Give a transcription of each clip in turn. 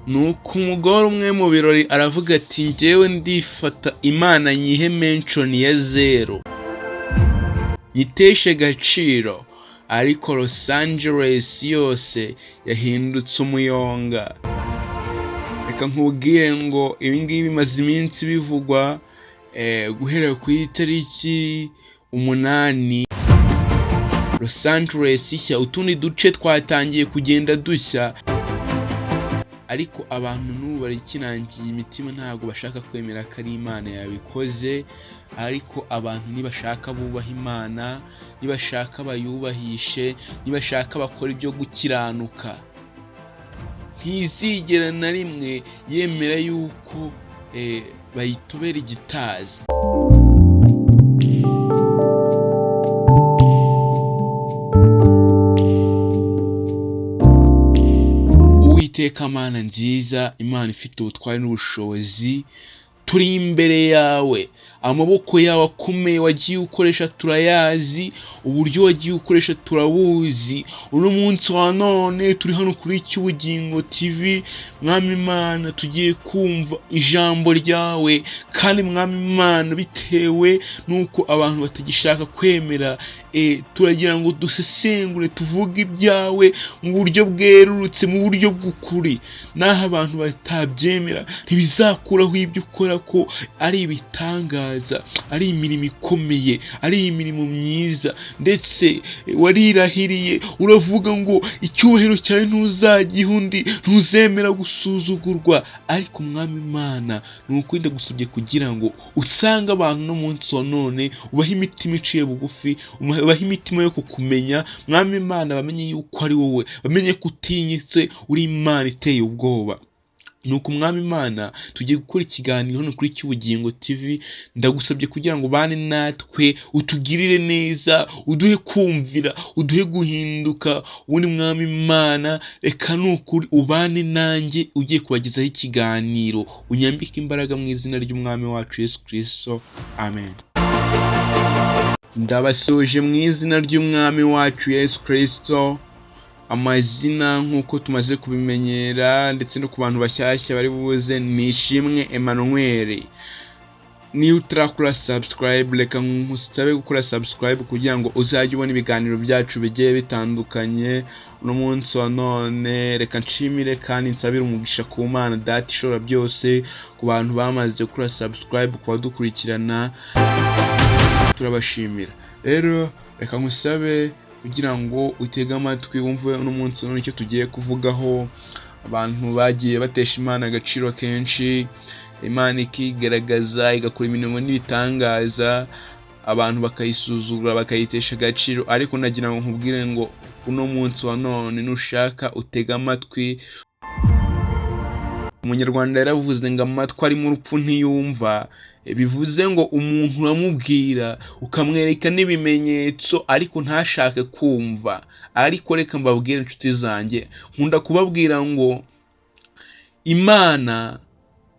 Nuko umugore umwe mu birori aravuga ati: "Njyewe ndifata Imana nyihe mention ya zero, nyiteshe agaciro." Ariko Los Angeles yose yahindutse umuyonga. Reka nkubwire ngo ibi ngibi bimaze iminsi bivugwa guhera ku itariki 8. Los Angeles ishya, utundi duce twatangiye kugenda dushya, ariko abantu n'ubu barakinangiye imitima, ntabwo bashaka kwemera ko ari Imana yabikoze. Ariko abantu nibashaka bubaha Imana, nibashaka bayubahishe, nibashaka bakora ibyo gukiranuka, ntizigera na rimwe yemera yuko bayitobera igitazi. Uwiteka Mana nziza, Imana ifite ubutware n'ubushobozi, turi imbere yawe. Amaboko yawe akomeye wagiye ukoresha turayazi, uburyo wagiye ukoresha turabuzi. Uno munsi wa none turi hano kuri Cy'Ubugingo TV. Mwami Imana, tugiye kumva ijambo ryawe. Kandi Mwami Imana, bitewe n'uko abantu batagishaka kwemera, turagira ngo dusesengure, tuvuge ibyawe mu buryo bwerurutse, mu buryo bw'ukuri. Naho abantu batabyemera, ntibizakuraho ibyo ukora ko ari ibitangaza, ari imirimo ikomeye, ari imirimo myiza. Ndetse warirahiriye uravuga ngo icyubahiro cyawe ntuzagiha undi, ntuzemera gusuzugurwa. Ariko Mwami Imana, ni ukuri ndagusabye kugira ngo usange abantu no munsi wa none, ubahe imitima iciye bugufi, ubahe imitima yo kukumenya. Mwami Imana, bamenye yuko ari wowe, bamenye ko utinyitse, uri Imana iteye ubwoba. Nuko Umwami Imana, tugiye gukora ikiganiro hano kuri Cy'Ubugingo TV. Ndagusabye kugira ngo ubane natwe, utugirire neza, uduhe kumvira, uduhe guhinduka. Ubundi Mwami Imana, reka ni ukuri ubane nanjye ugiye kubagezaho ikiganiro, unyambike imbaraga mu izina ry'Umwami wacu Yesu Kirisito, amen. Ndabasuje mu izina ry'Umwami wacu Yesu Kirisito. Amazina nk'uko tumaze kubimenyera, ndetse no ku bantu bashyashya bari buze, ni Ishimwe Emmanuel. Niba utarakora subscribe, reka nkusabe gukora subscribe kugira ngo uzajye ubona ibiganiro byacu bigiye bitandukanye. Uno munsi wa none reka nshimire kandi nsabire umugisha ku Mana Data ishobora byose ku bantu bamaze gukora subscribe, ku badukurikirana, turabashimira. Rero reka nkusabe kugira ngo utege amatwi wumve uno munsi none icyo tugiye kuvugaho. Abantu bagiye batesha Imana agaciro kenshi, Imana ikigaragaza, igakora imirimo n'ibitangaza, abantu bakayisuzugura, bakayitesha agaciro. Ariko nagira ngo nkubwire ngo uno munsi wa none nushaka utege amatwi. Umunyarwanda yaravuze ngo amatwi arimo urupfu ntiyumva. Bivuze ngo umuntu uramubwira, ukamwereka n'ibimenyetso, ariko ntashake kumva. Ariko reka mbabwire, inshuti zanjye, nkunda kubabwira ngo Imana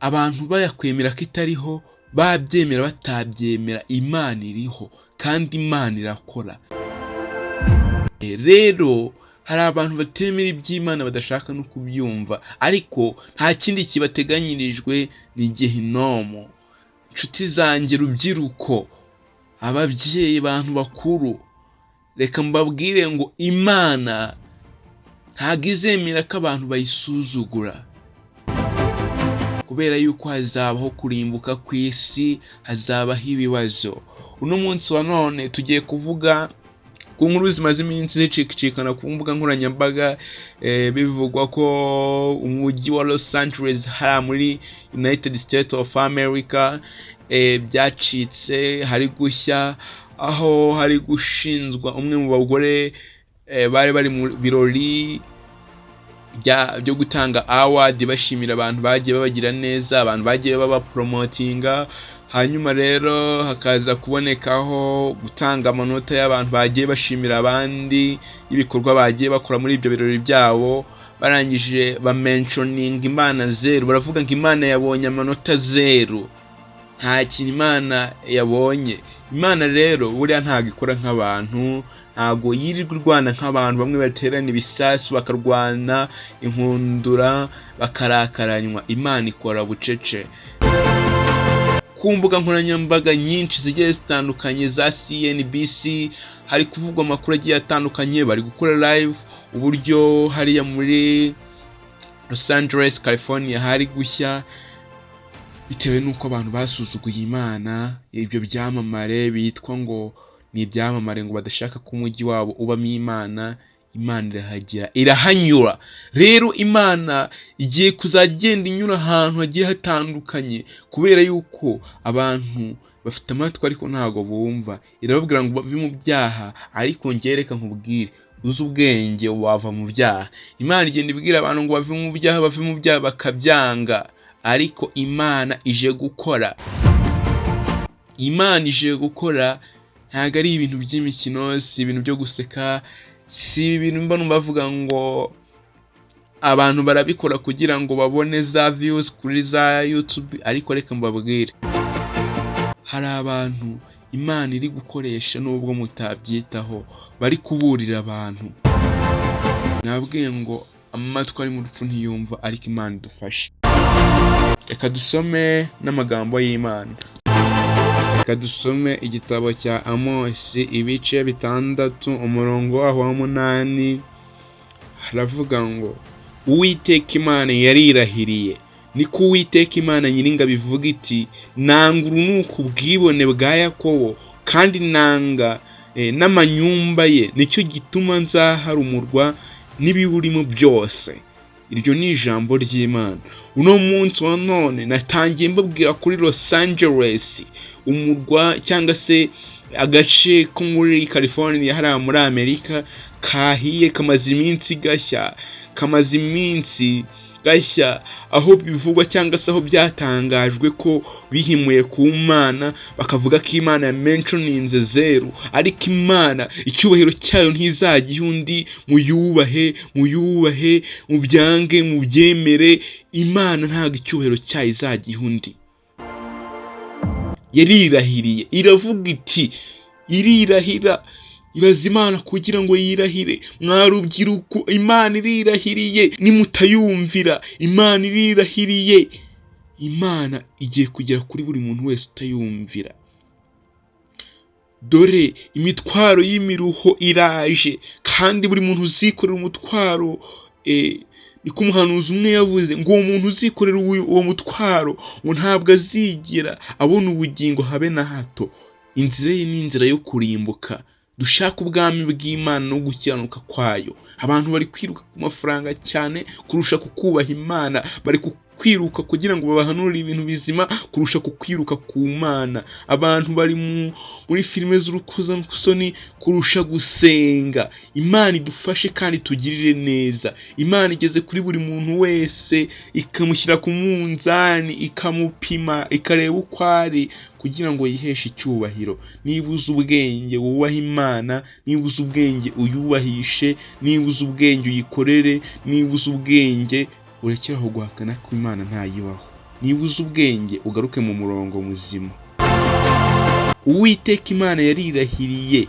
abantu bayakwemera ko itariho, babyemera batabyemera, Imana iriho kandi Imana irakora. Rero hari abantu batemera iby'Imana, badashaka no kubyumva, ariko nta kindi kibateganyirijwe, ni gehinomu. Inshuti zanjye, rubyiruko, ababyeyi, bantu bakuru, reka mbabwire ngo Imana ntabwo izemera ko abantu bayisuzugura, kubera yuko hazabaho kurimbuka kw'isi, hazabaho ibibazo. Uno munsi wa none tugiye kuvuga ku nkuru zimaze iminsi zicicikana ku mbuga nkoranyambaga, bivugwa ko umujyi wa Los Angeles hariya muri United States of America byacitse, hari gushya, aho hari gushinzwa umwe mu bagore bari bari mu birori byo gutanga award, bashimira abantu bagiye babagira neza, abantu bagiye babapromotinga. Hanyuma rero hakaza kubonekaho gutanga amanota y'abantu bagiye bashimira abandi y'ibikorwa bagiye bakora muri ibyo birori byabo. Barangije bamentioninga Imana zero, baravuga ngo Imana yabonye amanota zero. Nta kintu Imana yabonye. Imana rero buriya ntabwo ikora nk'abantu. Ntabwo yirirwa irwana nk'abantu bamwe baterana ibisasu, bakarwana inkundura, bakarakaranywa. Imana ikora bucece. Ku mbuga nkoranyambaga nyinshi zigiye zitandukanye za CNBC hari kuvugwa amakuru agiye atandukanye. Bari gukora live uburyo hariya muri Los Angeles, California hari gushya bitewe n'uko abantu basuzuguye Imana. Ibyo byamamare bitwa ngo ni ibyamamare ngo badashaka ko umujyi wabo ubamo Imana, Imana irahagera, irahanyura. Rero Imana igiye kuzajya igenda inyura ahantu hagiye hatandukanye, kubera yuko abantu bafite amatwi ariko ntabwo bumva. Irababwira ngo bave mu byaha, ariko njye reka nkubwire, uzi ubwenge wava mu byaha. Imana igenda ibwira abantu ngo bave mu byaha, bave mu byaha, bakabyanga. Ariko Imana ije gukora, Imana ije gukora. Ntabwo ari ibintu by'imikino, si ibintu byo guseka, si ibintu mba numva bavuga ngo abantu barabikora kugira ngo babone za views kuri za YouTube. Ariko reka mbabwire, hari abantu Imana iri gukoresha nubwo mutabyitaho, bari kuburira abantu. Nabwiye ngo amatwi ari mu rupfu ntiyumva, ariko Imana idufashe. Reka dusome n'amagambo y'Imana. Reka dusome igitabo cya Amosi, ibice 6, umurongo waho wa 8. Haravuga ngo: "Uwiteka Imana yarirahiriye, niko Uwiteka Imana Nyiringabo ivuga iti: nanga urunuka ubwibone bwa Yakobo, kandi nanga n'amanyumba ye, nicyo gituma nzahara umurwa n'ibiwurimo byose." Iryo ni ijambo ry'Imana. Uno munsi wa none natangiye mbabwira kuri Los Angeles, umurwa cyangwa se agace ko muri California hariya muri Amerika kahiye, kamaze iminsi gashya, kamaze iminsi gashya, aho bivugwa cyangwa se aho byatangajwe ko bihimuye ku Mana, bakavuga ko Imana yamentioninze zeru. Ariko Imana icyubahiro cyayo ntizajya iha undi. Muyubahe, muyubahe, mubyange, mubyemere, Imana ntabwo icyubahiro cyayo izajya iha undi. Yarirahiriye, iravuga iti, irirahira. Ibaza Imana kugira ngo yirahire. Mwa rubyiruko, Imana irirahiriye. Nimutayumvira, Imana irirahiriye, Imana igiye kugera kuri buri muntu wese utayumvira. Dore imitwaro y'imiruho iraje, kandi buri muntu uzikorera umutwaro, niko umuhanuzi umwe yavuze ngo uwo muntu uzikorera uwo mutwaro ngo ntabwo azigera abona ubugingo habe na hato, inzira ye ni inzira yo kurimbuka. Dushake ubwami bw'Imana no gukiranuka kwayo. Abantu bari kwiruka ku mafaranga cyane kurusha kukubaha Imana, bari kwiruka kugira ngo babahanurire ibintu bizima kurusha kukwiruka ku Mana. Abantu bari muri filime z'urukozasoni kurusha gusenga. Imana idufashe kandi tugirire neza. Imana igeze kuri buri muntu wese, ikamushyira ku munzani, ikamupima, ikareba uko ari kugira ngo yiheshe icyubahiro. Niba uzi ubwenge, wubahe Imana. Niba uzi ubwenge, uyubahishe. Niba uzi ubwenge, uyikorere. Niba uzi ubwenge, urekere aho guhakana ko Imana ntayibaho. Niba uzi ubwenge, ugaruke mu murongo muzima. Uwiteka Imana yarirahiriye,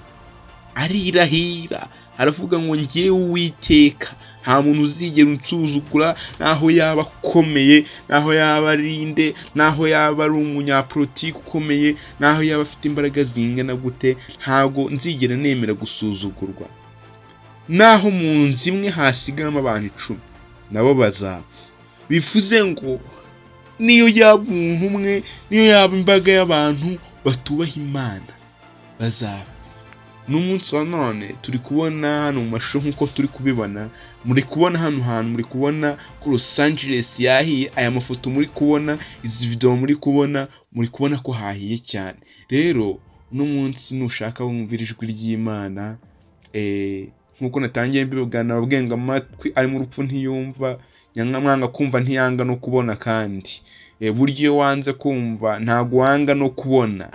arirahira, aravuga ngo: "Ngewe Uwiteka, nta muntu uzigera unsuzugura, naho yaba akomeye, naho yaba ari nde, naho yaba ari umunyapolitiki ukomeye, naho yaba afite imbaraga zingana gute, ntabwo nzigera nemera gusuzugurwa. Naho mu nzu imwe hasigaramo abantu 10, nabo bazapfa." Bivuze ngo niyo yaba umuntu umwe, niyo yaba imbaga y'abantu batubaha Imana, bazapfa. N'umunsi wa none turi kubona hano mu mashusho, nk'uko turi kubibona, muri kubona hano hantu, muri kubona ko Los Angeles yahiye. Aya mafoto muri kubona, izi video muri kubona, muri kubona ko hahiye cyane. Rero uno munsi nushaka wumvira ijwi ry'Imana. Nk'uko natangiye mbibabwira, nababwiye ngo amatwi ari mu rupfu ntiyumva, mwanga kumva ntiyanga no kubona. Kandi burya iyo wanze kumva ntabwo wanga no kubona.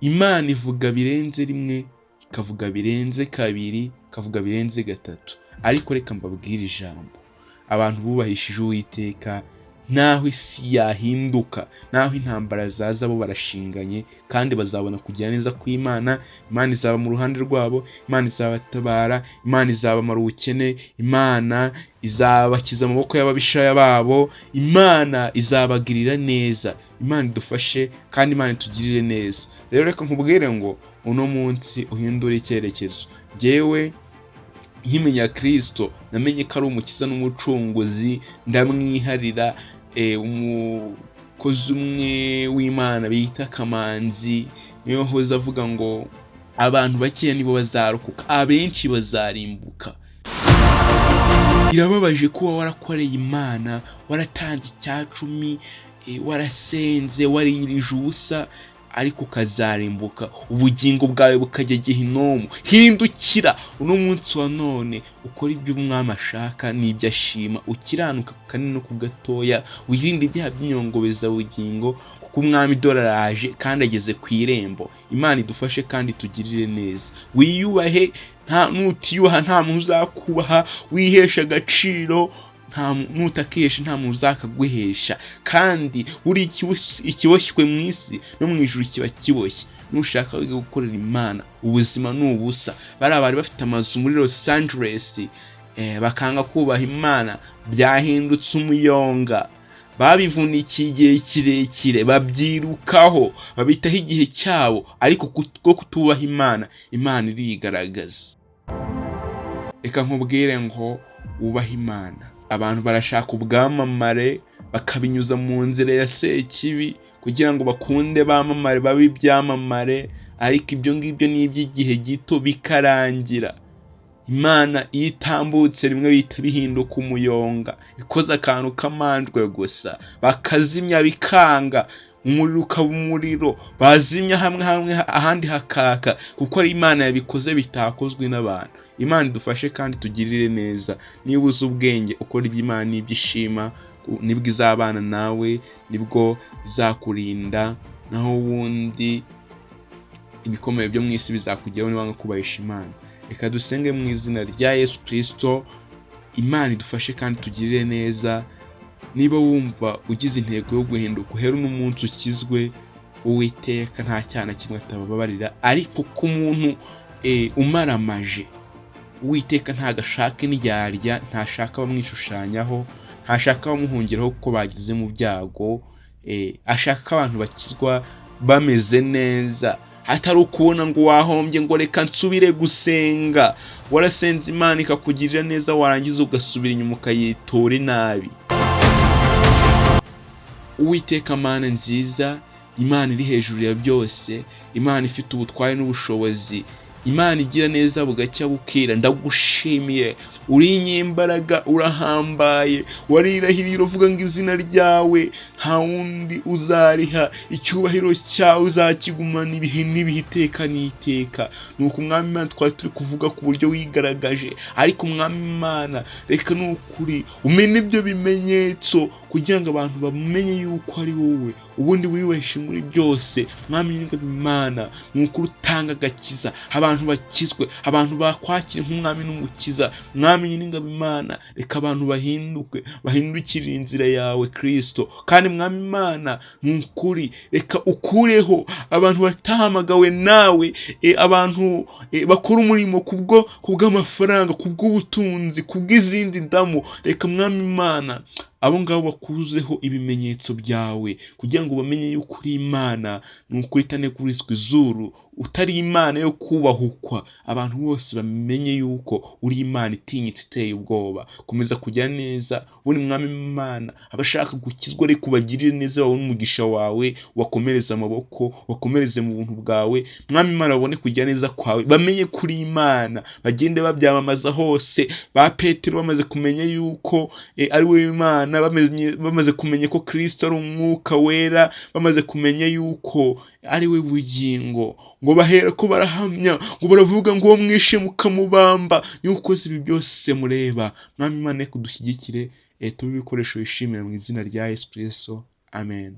Imana ivuga birenze rimwe, ikavuga birenze kabiri, ikavuga birenze gatatu. Ariko reka mbabwire ijambo: abantu bubahishije Uwiteka Naho isi yahinduka, naho intambara zaza, bo barashinganye kandi bazabona kugira neza kw'Imana. Imana izaba mu ruhande rwabo, Imana izabatabara, Imana izabamara ubukene, Imana izabakiza amaboko y'ababisha babo, Imana izabagirira neza. Imana idufashe kandi Imana itugirire neza. Rero reka nkubwire ngo uno munsi uhindure icyerekezo. Jyewe nkimenya Kirisito, namenye ko ari umukiza n'umucunguzi, ndamwiharira. Umukozi umwe w'Imana bita Kamanzi niwe wahoze avuga ngo abantu bakeya nibo bazarokoka, abenshi bazarimbuka. Birababaje kuba warakoreye Imana, waratanze icyacumi, warasenze, wariyirije ubusa, ariko ukazarimbuka, ubugingo bwawe bukajya gehinomu. Hindukira uno munsi wa none, ukore ibyo umwami ashaka n'ibyo ashima, ukiranuka ku kanini no ku gatoya, wirinde ibyaha by'inyongobezabugingo, kuko umwami dore araje kandi ageze ku irembo. Imana idufashe kandi itugirire neza. Wiyubahe, nta nutiyubaha nta muntu uzakubaha. Wihesha agaciro, nutakihesha nta muntu uzakaguhesha. Kandi buri ikiboshywe mu isi, no mu ijuru kiba kiboshye. Nushaka wiga gukorera Imana, ubuzima ni ubusa. Bariya bari bafite amazu muri Los Angeles, bakanga kubaha Imana, byahindutse umuyonga. Babivunikiye igihe kirekire, babyirukaho, babitaho igihe cyabo, ariko kubwo kutubaha Imana, Imana irigaragaza. Reka nkubwire ngo wubahe Imana. Abantu barashaka ubwamamare, bakabinyuza mu nzira ya sekibi kugira ngo bakunde bamamare, babe ibyamamare, ariko ibyo ngibyo ni iby'igihe gito, bikarangira. Imana iyo itambutse rimwe, bihita bihinduka umuyonga, ikoze akantu k'amanjwe gusa, bakazimya bikanga, umuriro ukaba umuriro, bazimya hamwe hamwe ahandi hakaka, kuko ari Imana yabikoze, bitakozwe n'abantu. Imana idufashe kandi tugirire neza. Niba uzi ubwenge, ukora ibyo Imana n'ibyo ishima, nibwo izabana nawe, nibwo izakurinda. Naho ubundi ibikomeye byo mu isi bizakugeraho niba kubahisha Imana. Reka dusenge mu izina rya Yesu Kirisito. Imana idufashe kandi tugirire neza. Niba wumva ugize intego yo guhinduka, uhere uno munsi ukizwe. Uwiteka nta cyaha na kimwe atababarira, ariko ku muntu umaramaje, Uwiteka ntabwo ashaka indyarya, ntashaka abamwishushanyaho, ntashaka abamuhungiraho kuko bageze mu byago. Ashaka ko abantu bakizwa bameze neza, hatari ukubona ngo wahombye ngo reka nsubire gusenga. Warasenze Imana ikakugirira neza, warangiza ugasubira inyuma ukayitura inabi. Uwiteka Mana nziza, Imana iri hejuru ya byose, Imana ifite ubutware n'ubushobozi, Imana igira neza bugacya bukira, ndagushimiye. Uri inyembaraga, urahambaye. Warirahiriye uravuga ngo izina ryawe nta wundi uzariha, icyubahiro cyawe uzakigumana ibihe n'ibihe, iteka n'iteka. Nuko Umwami Imana, twari turi kuvuga ku buryo wigaragaje, ariko Umwami Imana, reka ni ukuri umenye ibyo bimenyetso kugira ngo abantu bamenye yuko ari wowe ubundi wiyubashye muri byose. Mwami Imana, ni ukuri utanga agakiza, abantu bakizwe, abantu bakwakira nk'umwami n'umukiza. Mwami Nyiringabo Imana, reka abantu bahinduke, bahindukire inzira yawe Kirisito. Kandi Mwami Imana, ni ukuri reka ukureho abantu batahamagawe nawe, abantu bakora umurimo kubwo kubw'amafaranga, kubw'ubutunzi, kubw'izindi ndamu. Reka Mwami Imana, abo ngabo bakuzeho ibimenyetso byawe kugira ngo bamenye yuko uri Imana, ni ukuri itanegurizwa izuru, utari Imana yo kubahukwa. Abantu bose bamenye yuko uri Imana itinyitse, iteye ubwoba. Komeza kujya neza ubundi Mwami Imana, abashaka gukizwa ariko ubagirire neza, babone umugisha wawe, wakomereze amaboko, wakomereze mu buntu bwawe. Mwami Imana, babone kujya neza kwawe, bamenye ko uri Imana, bagende babyamamaza hose. Ba Petero bamaze kumenya yuko ari we Imana, bamaze kumenya ko Kristo ari umwuka wera, bamaze kumenya yuko ari we bugingo, ngo bahera ko barahamya, ngo baravuga ngo uwo mwishe mukamubamba niwe ukoze ibi byose mureba. Mwami Imana, reka udushyigikire, tube ibikoresho wishimira mu izina rya Yesu Kristo, amen.